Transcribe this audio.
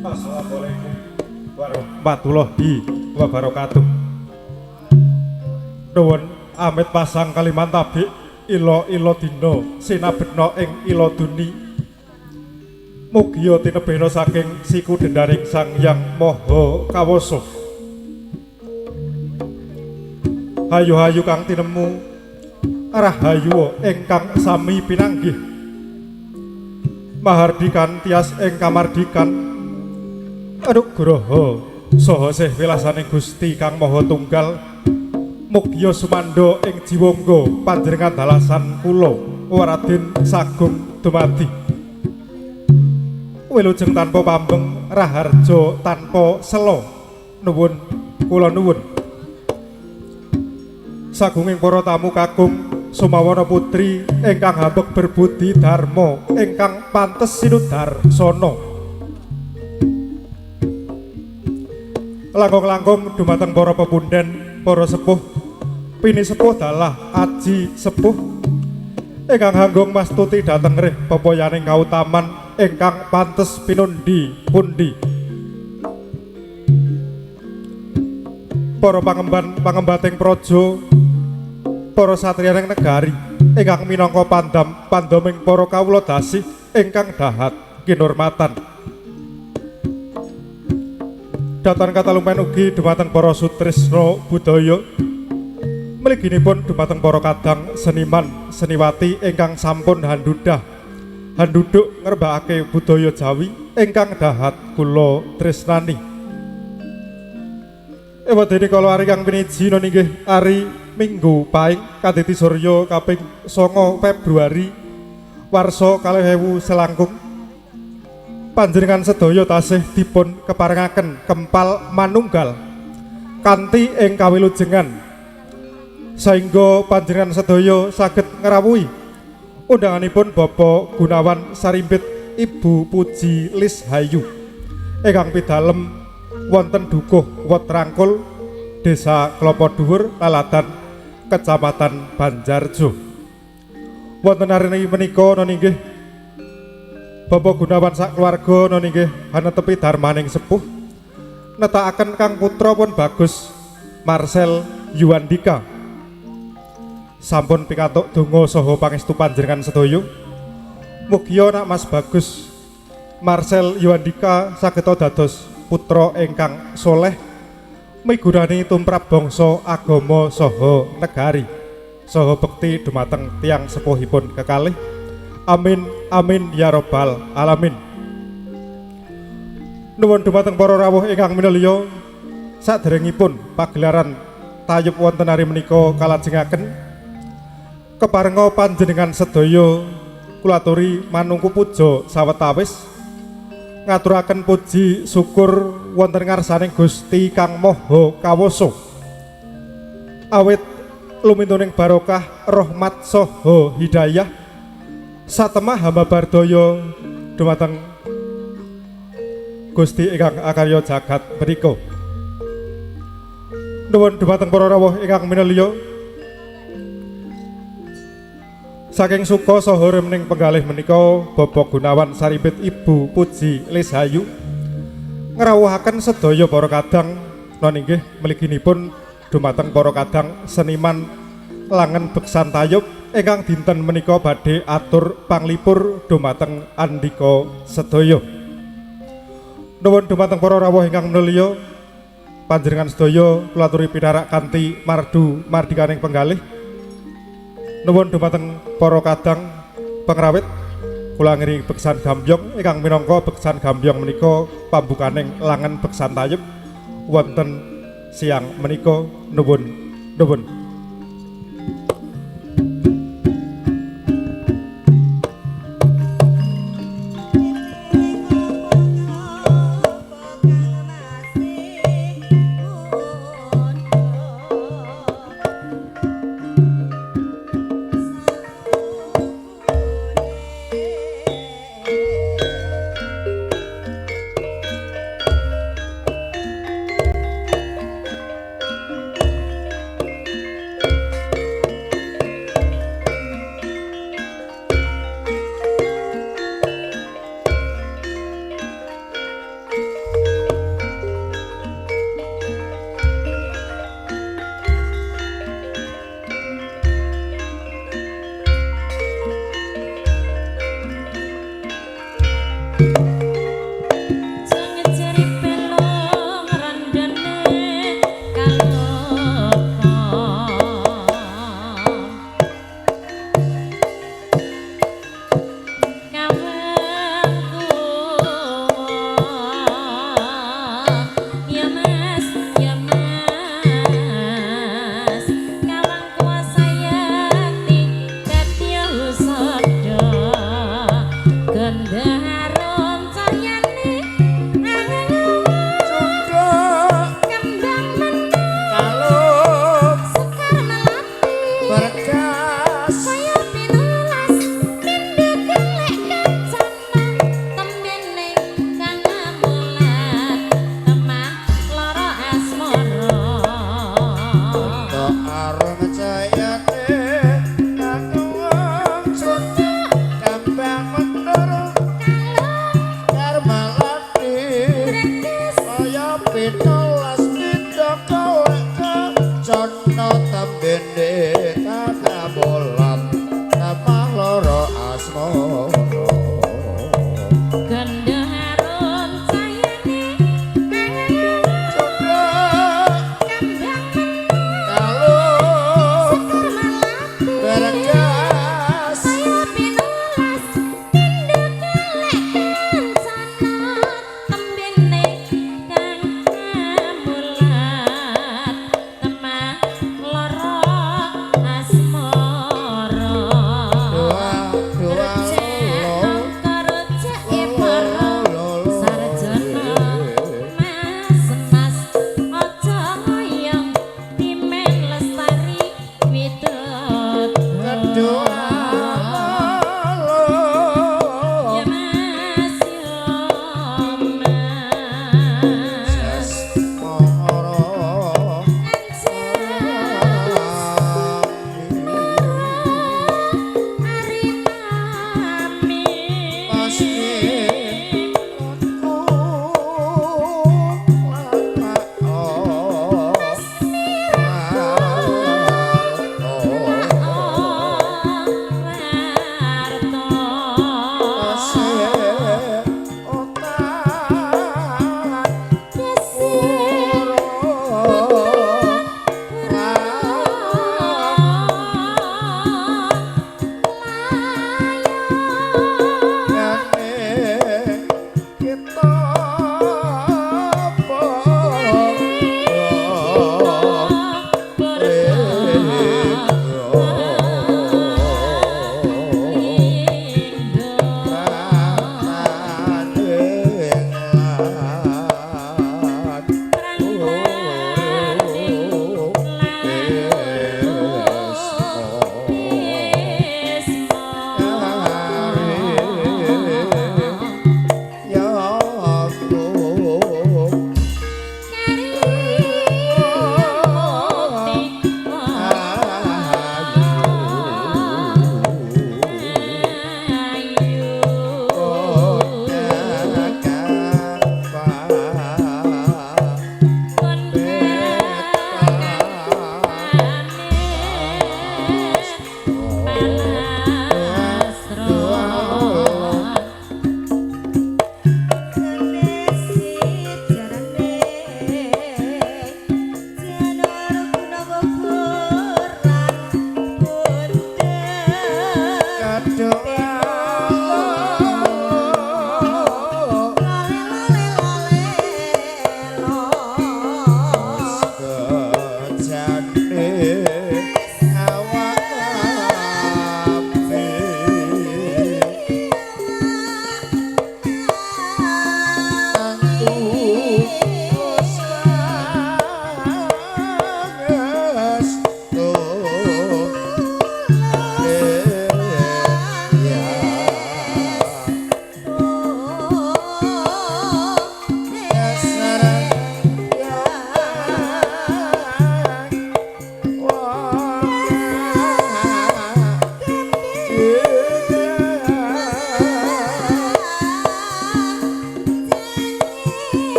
Assalamualaikum warahmatullahi wabarakatuh. Nuwun amit pasang Kalimantan ila ila dina sinabetna ing ila duni. Mugia tinebihna saking siku dendaring Sang Hyang Maha Kawasa. Hayu-hayu kang tinemu rahayu ingkang sami pinanggih. Mahardikan tias ing kamardikan anugraha saha sih wilasaning Gusti Kang Maha Tunggal mugya sumandha ing jiwangga panjenengan dalasan kula Raden Sagung Dumadi. Wilujeng tanpa pambeng raharja tanpa sela nuwun kula nuwun. Sagunging para tamu kakung Sumawana putri ingkang hambek berbudi dharma ingkang pantes sinudarsana. Langkung-langkung dumateng para pepunden, para sepuh, pini sepuh dalah aji sepuh ingkang hanggung mastuti dhateng rih pepoyaning kautaman ingkang pantes pinundi pundi. Para pangemban pangembating praja, para satriyaning negari ingkang minangka pandam pandoming para kawula dasih ingkang dahat kinurmatan. Datan katalumen ugi dumateng para sutrisna budaya, mliginipun dumateng para kadang seniman seniwati ingkang sampun handudah handuduk ngrembakake budaya Jawi ingkang dahat kula tresnani. Ewadene kala ari kang piniji inggih ari Minggu Paing kaditi surya kaping 9 Februari warsa 2000 selangkung. Panjenengan sedaya tasih dipun keparengaken kempal manunggal kanthi ing kawilujengan saengga panjenengan sedaya saged ngrawuhi undanganipun Bapak Gunawan Sarimbit Ibu Puji Lishayu ingkang pidalem wonten Dukuh Wetrangkul Desa Klopo Dhuwur Laladan Kecamatan Banjarjo. Wonten arene menika nggih Bapak Gunawan sak keluarga nggih hanetepi darmaning sepuh netakaken kang putra pun Bagus Marcel Yuandika. Sampun pikantuk donga saha pangestu panjenengan sedaya. Mugia nak Mas Bagus Marcel Yuandika saged dados putra ingkang soleh migunani tumrap bangsa agama saha negari saha bekti dumateng tiyang sepuhipun kekalih. Amin amin ya robbal alamin. Nuwun dumateng para rawuh ingkang minulya, saderengipun pagelaran tayub wonten ari menika kalajengaken keparenga panjenengan sedaya kula aturi manungku puja sawetawis ngaturaken puji syukur wonten ngarsaning Gusti Kang Maha Kawasa. Awit lumintuning barokah rahmat saha hidayah satemah hamba bardaya dumateng Gusti ingkang akarya jagat menika. Nuwun dumateng para rawuh ingkang minulya, saking suka saha remening penggalih menika Bapak Gunawan Sarimbit Ibu Puji Lishayu ngrawuhaken sedaya para kadang non inggih mliginipun dumateng para kadang seniman langen beksan tayub ingkang dinten menika badhe atur panglipur dumateng andika sedaya. Nuwun dumateng para rawuh ingkang minulya, panjenengan sedaya kula aturi pinarak kanthi mardu mardikaning penggalih. Nuwun dumateng para kadang pengrawit, kula ngiringi beksan gambyong ingkang minangka beksan gambyong menika pambukaning langen beksan tayub wonten siang menika. Nuwun nuwun.